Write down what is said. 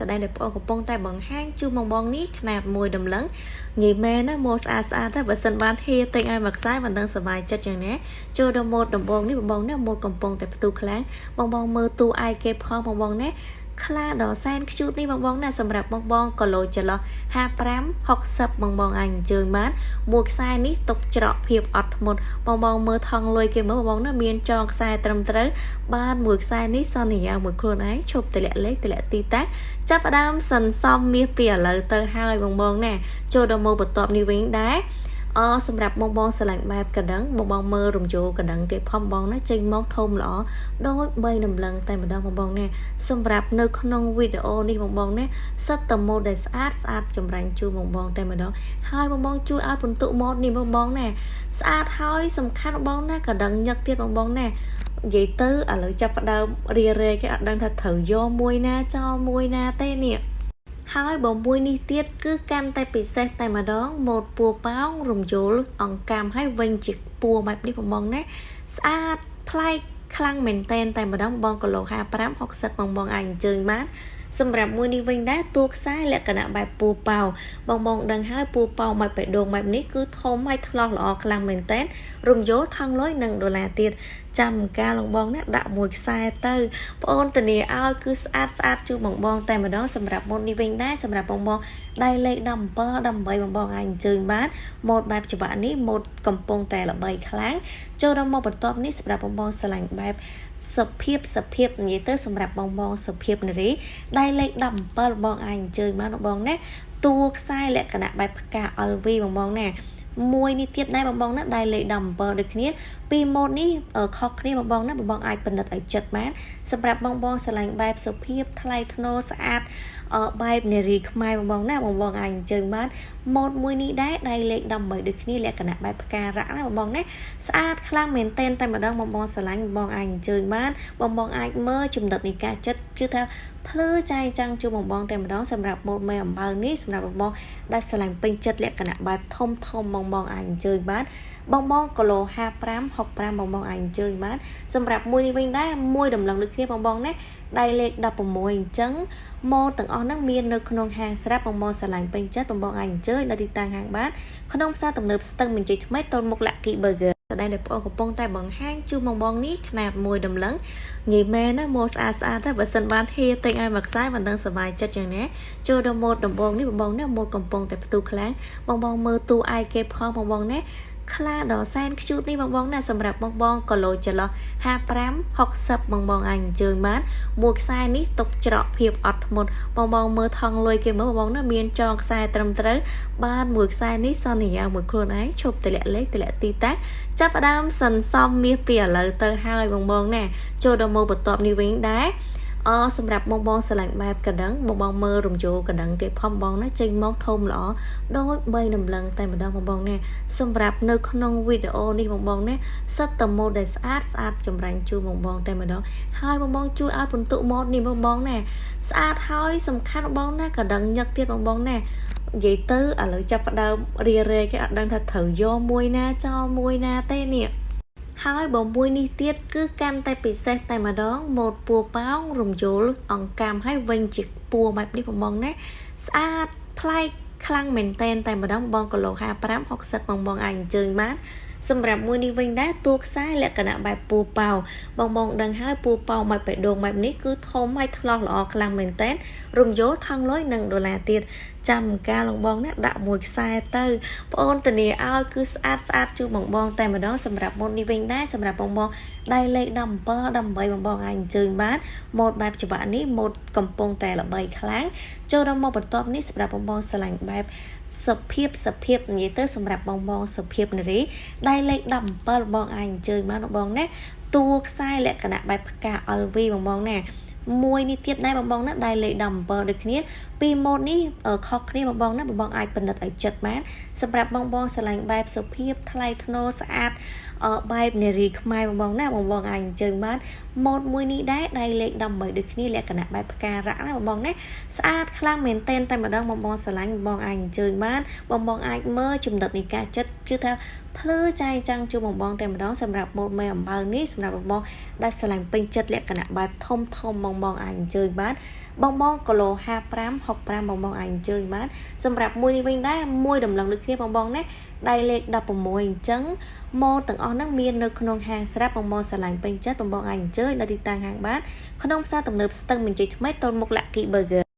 ស្ដែងដែលបងកំពុងតែបង្ហាញជូនបងបងនេះខ្នាតមួយដំឡឹងនិយាយមែនណាមកស្អាតស្អាតតែបើសិនបានហៀទិញឲ្យមួយខ្សែមិនដឹងសប្បាយចិត្តយ៉ាងណាចូលដល់ម៉ូតដំបងនេះបងបងណាម៉ូតកំពុងតែផ្ទុះខ្លាំងបងបងមើលទូឯគេផងបងបងណាខ្លាដ៏សែនខ្ជូតនេះបងបងណាសម្រាប់បងបងគីឡូចន្លោះ55 60បងបងអាចអញ្ជើញបានមួយខ្សែនេះទុកច្រកភាពអត់ធ្មត់បងបងមើលថងលុយគេមើលបងបងណាមានចងខ្សែត្រឹមត្រូវបានមួយខ្សែនេះសន្យាមួយខ្លួនឯងឈប់តម្លាក់លេខតម្លាក់ទីតាំងចាប់ផ្ដើមសន្សំមាសពីឥឡូវទៅហើយបងបងណាចូលដល់មកបន្ទាប់នេះវិញដែរអសម្រាប់បងបងស្រឡាញ់បែបកណ្ដឹងបងបងមើលរំយោលកណ្ដឹងគេផំបងណាចេញមកធំល្អដូច3ដំឡឹងតែម្ដងបងបងណាសម្រាប់នៅក្នុងវីដេអូនេះបងបងណាសិតតម៉ូតដែលស្អាតស្អាតចម្រាញ់ជូនបងបងតែម្ដងហើយបងបងជួយឲ្យពិន្ទុម៉ូតនេះបងបងណាស្អាតហើយសំខាន់បងណាកណ្ដឹងញឹកទៀតបងបងណានិយាយទៅឥឡូវចាប់ផ្ដើមរារែកគេអត់ដឹងថាត្រូវយកមួយណាចោលមួយណាទេនេះហើយបើមួយនេះទៀតគឺកាន់តែពិសេសតែម្ដងម៉ូតពួរប៉ោងរំយោលអង្កាំហើយវិញជាពួរបែបនេះបងបងណាស្អាតប្លែកខ្លាំងមែនតែនតែម្ដងបងគីឡូ55 60បងបងអាចអញ្ជើញបានសម្រាប់មួយនេះវិញដែរតួខ្សែលក្ខណៈបែបពូប៉ោបងបងដឹងហើយពូប៉ោមកបេះដូងបែបនេះគឺធំហើយថ្លោះល្អខ្លាំងមែនតែនរំយោលថងលុយនិងដុល្លារទៀតចាំកាលបងបងណាដាក់មួយខ្សែទៅប្អូនធានាឲ្យគឺស្អាតស្អាតជូនបងបងតែម្ដងសម្រាប់ម៉ូតនេះវិញដែរសម្រាប់បងបងដៃលេខ17 18បងបងអាចអញ្ជើញបានម៉ូតបែបច្បាក់នេះម៉ូតកំពុងតែល្បីខ្លាំងចូលដល់មកបន្ទាប់នេះសម្រាប់បងបងស្រឡាញ់បែបសុភាពសុភាពនិយាយទៅសម្រាប់បងបងសុភាពនារីដៃលេខ17បងអាចអញ្ជើញបានបងណាតួខ្សែលក្ខណៈបែបផ្កា LV បងបងណាមួយនេះទៀតដែរបងបងណាដៃលេខ17ដូចគ្នាពីម៉ូតនេះខុសគ្នាបងបងណាបងបងអាចពិនិត្យឲ្យចិត្តបានសម្រាប់បងបងស្រឡាញ់បែបសុភាពថ្លៃថ្នូរស្អាតបែបនារីខ្មែរបងបងណាបងបងអាចអញ្ជើញបានម៉ូតមួយនេះដែរដៃលេខ18ដូចគ្នាលក្ខណៈបែបផ្ការ៉ាក់ណាបងបងណាស្អាតខ្លាំងមែនទែនតែម្ដងបងបងស្រឡាញ់បងបងអាចអញ្ជើញបានបងបងអាចមើលចំណុចនៃការចិត្តគឺថាភ្លឺចែងចាំងជួបបងបងតែម្ដងសម្រាប់ម៉ូតមេអំបៅនេះសម្រាប់បងបងដែលស្រឡាញ់ពេញចិត្តលក្ខណៈបែបធំធំបងបងអាចអញ្ជើញបានបងបងគីឡូ55 65បងបងអាចអញ្ជើញបានសម្រាប់មួយនេះវិញដែរមួយដំឡឹងដូចគ្នាបងបងណាដៃលេខ16អញ្ចឹងម៉ូតទាំងអស់ហ្នឹងមាននៅក្នុងហាងស្រាប់បងបងស្រឡាញ់ពេញចិត្តបងបងអាចអញ្ជើញនៅទីតាំងហាងបានក្នុងផ្សារទំនើបស្ទឹងមានជ័យថ្មីទល់មុខ Lucky Burger ស្ដែងដែលបងកំពុងតែបង្ហាញជូនបងបងនេះខ្នាតមួយដំឡឹងនិយាយមែនណាមកស្អាតស្អាតតែបើសិនបានហៀទិញឲ្យមួយខ្សែមិនដឹងសប្បាយចិត្តយ៉ាងណាចូលដល់ម៉ូតដំបងនេះបងបងណាម៉ូតកំពុងតែផ្ទុះខ្លាំងបងបងមើលទូឯគេផងបងបងណាខ្លាដ៏សែនខ្ជូតនេះបងបងណាសម្រាប់បងបងគីឡូចន្លោះ55 60បងបងអាចអញ្ជើញបានមួយខ្សែនេះទុកច្រកភាពអត់ធ្មត់បងបងមើលថងលុយគេមើលបងបងណាមានចងខ្សែត្រឹមត្រូវបានមួយខ្សែនេះសន្យាមួយខ្លួនឯងឈប់តម្លាក់លេខតម្លាក់ទីតាំងចាប់ផ្ដើមសន្សំមាសពីឥឡូវទៅហើយបងបងណាចូលដល់មកបន្ទាប់នេះវិញដែរអសម្រាប់បងបងស្រឡាញ់បែបកណ្ដឹងបងបងមើលរំយោលកណ្ដឹងគេផំបងណាចេញមកធំល្អដូច3ដំឡឹងតែម្ដងបងបងណាសម្រាប់នៅក្នុងវីដេអូនេះបងបងណាសិតតម៉ូតដែលស្អាតស្អាតចម្រាញ់ជូនបងបងតែម្ដងហើយបងបងជួយឲ្យពិន្ទុម៉ូតនេះបងបងណាស្អាតហើយសំខាន់បងណាកណ្ដឹងញឹកទៀតបងបងណានិយាយទៅឥឡូវចាប់ផ្ដើមរារែកគេអត់ដឹងថាត្រូវយកមួយណាចោលមួយណាទេនេះហើយបើមួយនេះទៀតគឺកាន់តែពិសេសតែម្ដងម៉ូតពួរប៉ោងរំយោលអង្កាំហើយវិញជាពួរបែបនេះបងបងណាស្អាតប្លែកខ្លាំងមែនតែនតែម្ដងបងគីឡូ55 60បងបងអាចអញ្ជើញបានសម្រាប់មួយនេះវិញដែរតួខ្សែលក្ខណៈបែបពូប៉ោបងបងដឹងហើយពូប៉ោមកបេះដូងបែបនេះគឺធំហើយថ្លោះល្អខ្លាំងមែនតែនរំយោលថងលុយនិងដុល្លារទៀតចាំកាលបងបងណាដាក់មួយខ្សែទៅប្អូនធានាឲ្យគឺស្អាតស្អាតជូនបងបងតែម្ដងសម្រាប់ម៉ូតនេះវិញដែរសម្រាប់បងបងដៃលេខ17 18បងបងអាចអញ្ជើញបានម៉ូតបែបច្បាក់នេះម៉ូតកំពុងតែល្បីខ្លាំងចូលដល់មកបន្ទាប់នេះសម្រាប់បងបងស្រឡាញ់បែបសុភាពសុភាពនិយាយទៅសម្រាប់បងបងសុភាពនារីដៃលេខ17បងអាចអញ្ជើញបានបងណាតួខ្សែលក្ខណៈបែបផ្កា LV បងបងណាមួយនេះទៀតដែរបងបងណាដៃលេខ17ដូចគ្នាពីម៉ូតនេះខុសគ្នាបងបងណាបងបងអាចពិនិត្យឲ្យចិត្តបានសម្រាប់បងបងស្រឡាញ់បែបសុភាពថ្លៃថ្នូរស្អាតបែបនារីខ្មែរបងបងណាបងបងអាចអញ្ជើញបានម៉ូតមួយនេះដែរដៃលេខ18ដូចគ្នាលក្ខណៈបែបផ្ការ៉ាក់ណាបងបងណាស្អាតខ្លាំងមែនទែនតែម្ដងបងបងស្រឡាញ់បងអាចអញ្ជើញបានបងបងអាចមើលចំណុចនៃការចិត្តគឺថាភ្លឺចែងចាំងជួបបងបងតែម្ដងសម្រាប់ម៉ូតមេអំបៅនេះសម្រាប់បងបងដែលស្រឡាញ់ពេញចិត្តលក្ខណៈបែបធំធំបងបងអាចអញ្ជើញបាន បងបងគីឡូ55 65បងបងអាចអញ្ជើញបានសម្រាប់មួយនេះវិញដែរមួយដំឡឹងដូចគ្នាបងបងណាដៃលេខ16អញ្ចឹងម៉ូតទាំងអស់ហ្នឹងមាននៅក្នុងហាងស្រាប់បងបងស្រឡាញ់ពេញចិត្តបងបងអាចអញ្ជើញនៅទីតាំងហាងបានក្នុងផ្សារទំនើបស្ទឹងមានជ័យថ្មីទល់មុខ Lucky Burger។